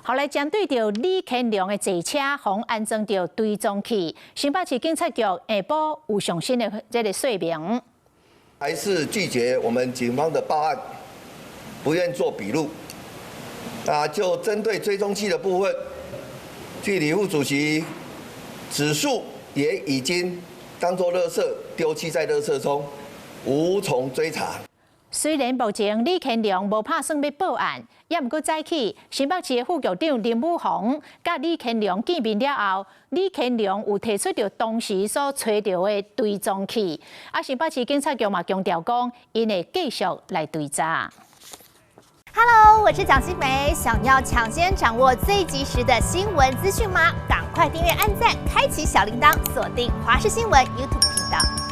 後來針對著李乾龍的坐車，予安裝著追蹤器，新北市警察局下晡有上新的這个說明。還是拒絕我們警方的報案，不願做筆錄。啊，就針對追蹤器的部分，據李副主席指述，也已經當作垃圾丟棄在垃圾中，無從追查。雖然目前李乾龍無拍算欲報案，也毋過早起新北市的副局長林武宏佮李乾龍見面了後，李乾龍有提出著當時所揣著的追蹤器。啊，新北市警察局嘛強調講，𪜶會繼續來追查。 Hello，我是蔣新梅，想要搶先掌握最及時的新聞資訊嗎？趕快訂閱、按讚、開啟小鈴鐺，鎖定華視新聞 YouTube 頻道。